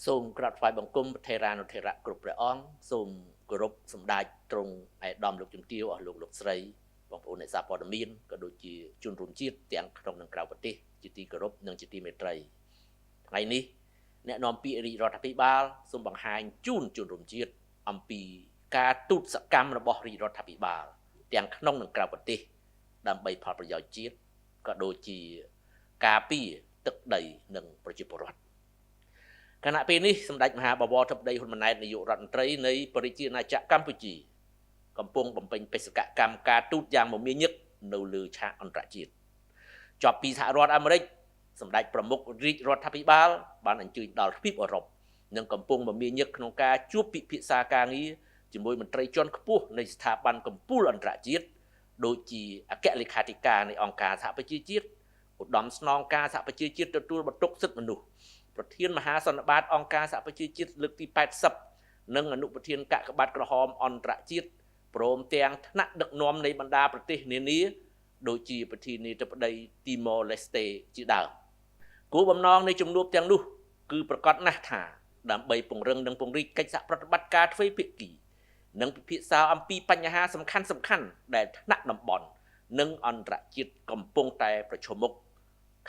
សូមក្រាបថ្វាយបង្គំព្រះថេរានុថេរៈគ្រប់ព្រះអង្គសូមគោរពសម្ដេចទ្រង់ឯកឧត្តមលោកជំទាវអស់លោកលោកស្រីបងប្អូនអ្នកសារព័ត៌មានក៏ដូចជាជនរួមជាតិទាំងក្នុងនិងក្រៅប្រទេសជាទីគោរពនិងជាទីមេត្រីថ្ងៃនេះអ្នកនាំពាក្យរាជរដ្ឋាភិបាលសូមបង្ហាញជូនជនរួមជាតិអំពីការទូតសកម្មរបស់រាជរដ្ឋាភិបាលទាំងក្នុងនិងក្រៅប្រទេសដើម្បីផលប្រយោជន៍ជាតិក៏ដូចជាការពារទឹកដីនិងប្រជាពលរដ្ឋខណៈពេលនេះសម្ដេចមហាបវរធិបតីហ៊ុនម៉ាណែតនាយករដ្ឋមន្ត្រីនៃប្រជាណាចក្រកម្ពុជាកំពុងបំពេញបេសកកម្មការទូតយ៉ាងមមាញឹកនៅលើឆាកអន្តរជាតិចប់ពីសហរដ្ឋអាមេរិកសម្ដេចប្រមុខរាជរដ្ឋាភិបាលបានអញ្ជើញដល់ទ្វីបអឺរ៉ុបនិងកំពុងមមាញឹកក្នុងការជួបពិភាក្សាការងារជាមួយមន្ត្រីជាន់ខ្ពស់នៃស្ថាប័នកម្ពុជាអន្តរជាតិដូចជាអគ្គលេខាធិការនៃអង្គការសហប្រជាជាតិឧត្តមស្នងការសហប្រជាជាតិទទួលបន្ទុកសិទ្ធិមនុស្សប្រធានមហាសន្និបាតអង្គការសហប្រជាជាតិលើកទី80និងអនុប្រធានកាកបាទក្រហមអន្តរជាតិព្រមទាំងថ្នាក់ដឹកនាំនៃបណ្ដាប្រទេសនានាដូចជាប្រធានាធិបតីទីម៉ូឡេស្តេជាដើមគោលបំណងនៃជំនួបទាំងនោះគឺប្រកាសណាស់ថាដើម្បីពង្រឹងនិងពង្រីកកិច្ចសហប្រតិបត្តិការទ្វេភាគីនិងពិភាក្សាអំពីបញ្ហាសំខាន់សំខាន់ដែលថ្នាក់តំបន់និងអន្តរជាតិកំពុងតែប្រឈមមុខ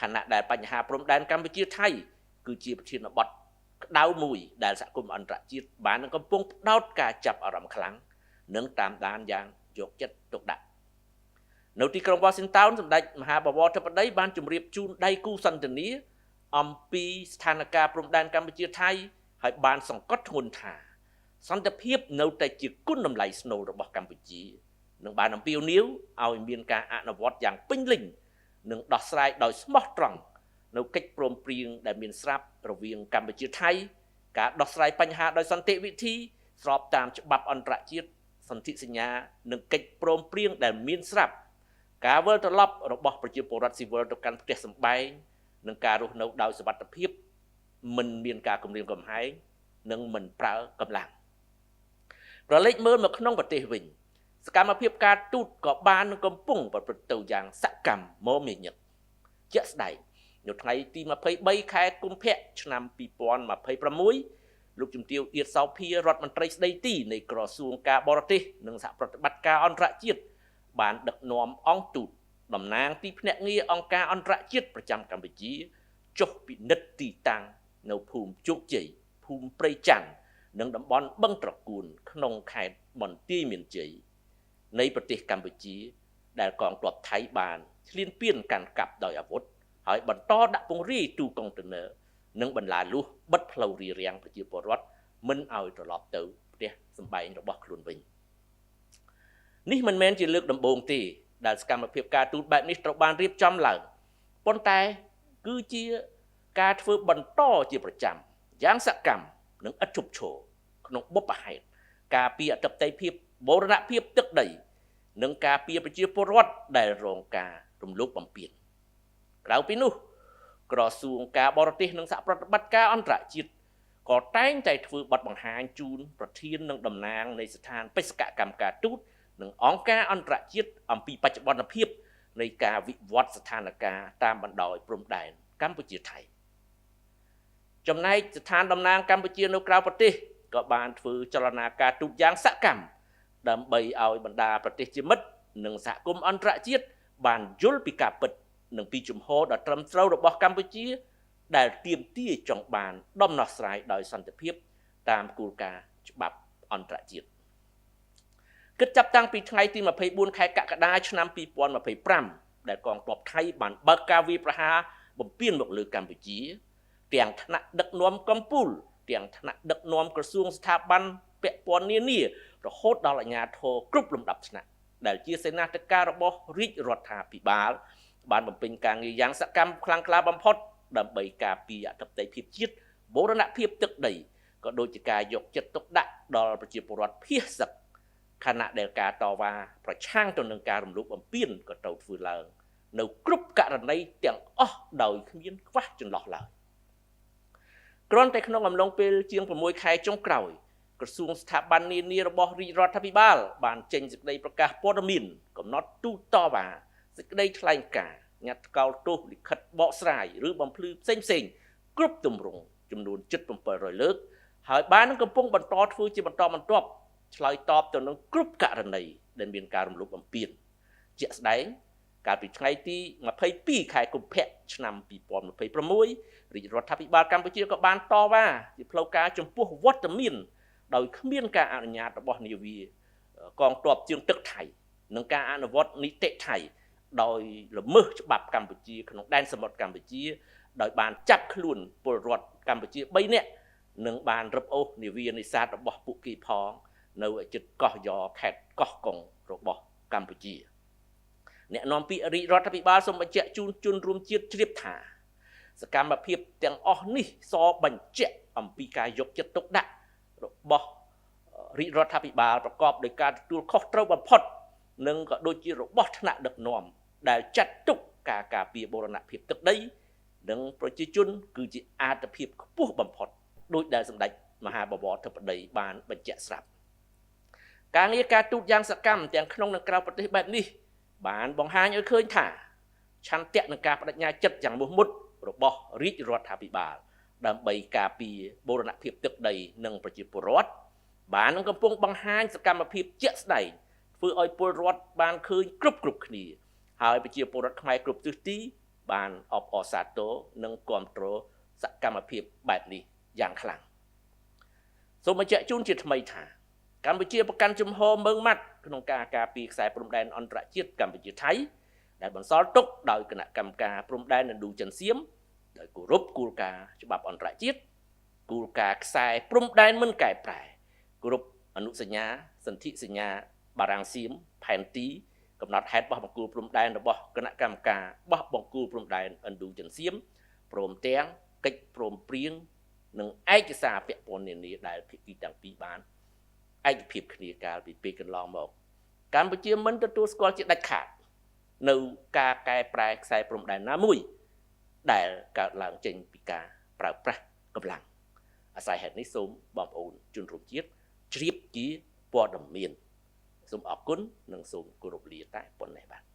ខណៈដែលបញ្ហាព្រំដែនកម្ពុជាថៃគឺជាប្រធានបទក្តៅមួយដែលសហគមន៍អន្តរជាតិបាននឹងកំពុងផ្ដោតការចាប់អារម្មណ៍ខ្លាំងនិងតាមដានយ៉ាងយកចិត្តទុកដាក់នៅទីក្រុងវ៉ាស៊ីនតោនសម្ដេចមហាបវរធិបតីបានជម្រាបជូនដៃគូសន្ទនាអំពីស្ថានភាពព្រំដែនកម្ពុជាថៃហើយបានសង្កត់ធ្ងន់ថាសន្តិភាពនៅតែជាគុណតម្លៃស្នូលរបស់កម្ពុជានិងបានអំពាវនាវឲ្យមានការអនុវត្តយ៉ាងពេញលេញនិងដោះស្រាយដោយស្មោះត្រង់នៅកិច្ចព្រមព្រៀងដែលមានស្រាប់រវាងកម្ពុជាថៃការដោះស្រាយបញ្ហាដោយសន្តិវិធីស្របតាមច្បាប់អន្តរជាតិសន្ធិសញ្ញានិងកិច្ចព្រមព្រៀងដែលមានស្រាប់ការវិលត្រឡប់របស់ប្រជាពលរដ្ឋស៊ីវិលទៅកាន់ផ្ទះសម្បែងនិងការរស់នៅដោយសុវត្ថិភាពមិនមានការគំរាមកំហែងនិងមិនប្រើកម្លាំងប្រឡេកមើលមកក្នុងប្រទេសវិញសកម្មភាពការទូតក៏បាននឹងកំពុងប្រព្រឹត្តទៅយ៉ាងសកម្មមមាញឹកជាក់ស្ដែងនៅថ្ងៃទី23ខែកុម្ភៈឆ្នាំ2026លោកជំទាវអៀតសោភារដ្ឋមន្ត្រីស្ដីទីនៃក្រសួងការបរទេសនិងសហប្រតិបត្តិការអន្តរជាតិបានដឹកនាំអង្គទូតតំណាងទីភ្នាក់ងារអង្គការអន្តរជាតិប្រចាំកម្ពុជាចុះពិនិត្យទីតាំងនៅភូមិជោគជ័យភូមិព្រៃច័ន្ទនិងតំបន់បឹងត្រកួនក្នុងខេត្តបន្ទាយមានជ័យនៃប្រទេសកម្ពុជាដែលកងទ័ពថៃបានឈ្លានពានកាន់កាប់ដោយអាវុធហើយបន្តដាក់ពង្រាយទូកុងតឺន័រនិងបន្លាលួសបិទផ្លូវរារាំងប្រជាពលរដ្ឋមិនឲ្យត្រឡប់ទៅផ្ទះសម្បែងរបស់ខ្លួនវិញនេះមិនមែនជាលើកដំបូងទេដែលសកម្មភាពការទូតបែបនេះត្រូវបានរៀបចំឡើងប៉ុន្តែគឺជាការធ្វើបន្តជាប្រចាំយ៉ាងសកម្មនិងឥតឈប់ឈរក្នុងបុព្វហេតុការពារអធិបតេយ្យភាពបូរណភាពទឹកដីនិងការពារប្រជាពលរដ្ឋដែលរងការរំលោភបំពានក្រៅពីនោះក្រសួងការបរទេសនិងសហប្រតិបត្តិការអន្តរជាតិក៏តែងតែធ្វើបទបង្ហាញជូនប្រធាននិងតំណាងនៃស្ថានបេសកកម្មការទូតនិងអង្គការអន្តរជាតិអំពីបច្ចុប្បន្នភាពនៃការវិវត្តស្ថានភាពតាមបណ្ដោយព្រំដែនកម្ពុជាថៃចំណែកស្ថានតំណាងកម្ពុជានៅក្រៅប្រទេសក៏បានធ្វើចលនាការទូតយ៉ាងសកម្មដើម្បីឲ្យបណ្ដាប្រទេសជាមិត្តនិងសហគមន៍អន្តរជាតិបានយល់ពីការពិតនិងពីជំហរដ៏ត្រឹមត្រូវរបស់កម្ពុជាដែលទាមទារចង់បានដំណោះស្រាយដោយសន្តិភាពតាមគោលការណ៍ច្បាប់អន្តរជាតិគិតចាប់តាំងពីថ្ងៃទី24ខែកក្កដាឆ្នាំ2025ដែលកងទ័ពថៃបានបើកការវាយប្រហារបំពានមកលើកម្ពុជាទាំងថ្នាក់ដឹកនាំកម្ពុជាទាំងថ្នាក់ដឹកនាំក្រសួងស្ថាប័នពាក់ព័ន្ធនានារហូតដល់អាជ្ញាធរគ្រប់លំដាប់ថ្នាក់ដែលជាសេនាធិការរបស់រាជរដ្ឋាភិបាលបានបំពេញការងារយ៉ាងសកម្មខ្លាំងក្លាបំផុតដើម្បីការពារអធិបតេយ្យភាពជាតិបូរណភាពទឹកដីក៏ដូចជាការយកចិត្តទុកដាក់ដល់ប្រជាពលរដ្ឋភៀសសឹកខណៈដែលការតវ៉ាប្រឆាំងទៅនឹងការរំលោភបំពានក៏ត្រូវធ្វើឡើងនៅគ្រប់ករណីទាំងអស់ដោយគ្មានខ្វះចន្លោះឡើយគ្រាន់តែក្នុងអំឡុងពេលជាង6ខែចុងក្រោយក្រសួងស្ថាប័ននានារបស់រាជរដ្ឋាភិបាលបានចេញសេចក្តីប្រកាសព័ត៌មានកំណត់ទូតតវ៉ាសេចក្តីថ្លែងការណ៍ញត្តិថ្កោលទោសលិខិតបកស្រាយឬបំភ្លឺផ្សេងៗគ្រប់ទម្រង់ ចំនួនជិត700លើក ហើយបាននឹងកំពុងបន្តធ្វើជាបន្តបន្ទាប់ ឆ្លើយតបទៅនឹងគ្រប់ករណីដែលមានការរំលោភបំពាន។ ជាក់ស្ដែង កាលពីថ្ងៃទី22ខែកុម្ភៈឆ្នាំ2026 រាជរដ្ឋាភិបាលកម្ពុជាក៏បានតវ៉ាជាផ្លូវការចំពោះវត្តមានដោយគ្មានការអនុញ្ញាតរបស់នាវាកងទ័ពជើងទឹកថៃ និងការអនុវត្តនីតិថៃដោយល្មើសច្បាប់កម្ពុជាក្នុងដែនសមុទ្រកម្ពុជា ដោយបានចាប់ខ្លួនពលរដ្ឋកម្ពុជា3នាក់ និងបានរឹបអូសនាវានេសាទរបស់ពួកគេផង នៅជិតកោះយ៉ ខេត្តកោះកុងរបស់កម្ពុជា។ អ្នកនាំពាក្យរាជរដ្ឋាភិបាលសូមបញ្ជាក់ជូនជនរួមជាតិជ្រាបថា សកម្មភាពទាំងអស់នេះសបញ្ជាក់អំពីការយកចិត្តទុកដាក់របស់រាជរដ្ឋាភិបាលប្រកបដោយការទទួលខុសត្រូវបំផុត និងក៏ដូចជារបស់ថ្នាក់ដឹកនាំ ដែលចាត់ទុកការការពារបូរណភាពទឹកដីនិងប្រជាជនគឺជាអាទិភាពខ្ពស់បំផុត ដោយដែលសម្ដេចមហាបវរធិបតីបានបញ្ជាក់ស្រាប់។ ការងារការទូតយ៉ាងសកម្មទាំងក្នុងនិងក្រៅប្រទេសបែបនេះ បានបង្ហាញឲ្យឃើញថា ឆន្ទៈនិងការបដិញ្ញាចិត្តយ៉ាងមោះមុតរបស់រាជរដ្ឋាភិបាល ដើម្បីការពារបូរណភាពទឹកដីនិងប្រជាពលរដ្ឋ បាននឹងកំពុងបង្ហាញសកម្មភាពជាក់ស្ដែង ធ្វើឲ្យពលរដ្ឋបានឃើញគ្រប់គ្រប់គ្នា ហើយប្រជាពលរដ្ឋខ្មែរគ្រប់ទិសទីបានអបអរសាទរនិងគាំទ្រសកម្មភាពបែបនេះយ៉ាងខ្លាំង។ សូមបញ្ជាក់ជូនជាថ្មីថា កម្ពុជាប្រកាន់ជំហរម៉ឺងម៉ាត់ក្នុងការការពារខ្សែព្រំដែនអន្តរជាតិកម្ពុជាថៃ ដែលបន្សល់ទុកដោយគណៈកម្មការព្រំដែនឥណ្ឌូចិនសៀម ដោយគោរពគោលការណ៍ច្បាប់អន្តរជាតិ គោលការណ៍ខ្សែព្រំដែនមិនកែប្រែ គោរពអនុសញ្ញាសន្ធិសញ្ញាបារាំងសៀម ផែនទីកំណត់ហេតុបោះបង្គោលព្រំដែនរបស់គណៈកម្មការបោះបង្គោលព្រំដែនឥណ្ឌូចិនសៀម ព្រមទាំងកិច្ចព្រមព្រៀងនិងឯកសារពាក់ព័ន្ធនានា ដែលភាគីទាំងពីរបានឯកភាពគ្នាកាលពីពេលកន្លងមក។ កម្ពុជាមិនទទួលស្គាល់ជាដាច់ខាតនៅការកែប្រែខ្សែព្រំដែនណាមួយ ដែលកើតឡើងចេញពីការប្រើប្រាស់កម្លាំង។ អាស្រ័យហេតុនេះ សូមបងប្អូនជនរួមជាតិជ្រាបជាព័ត៌មាន។ សូមអរគុណ និងសូមគោរពលាតែប៉ុណ្ណេះបាទ។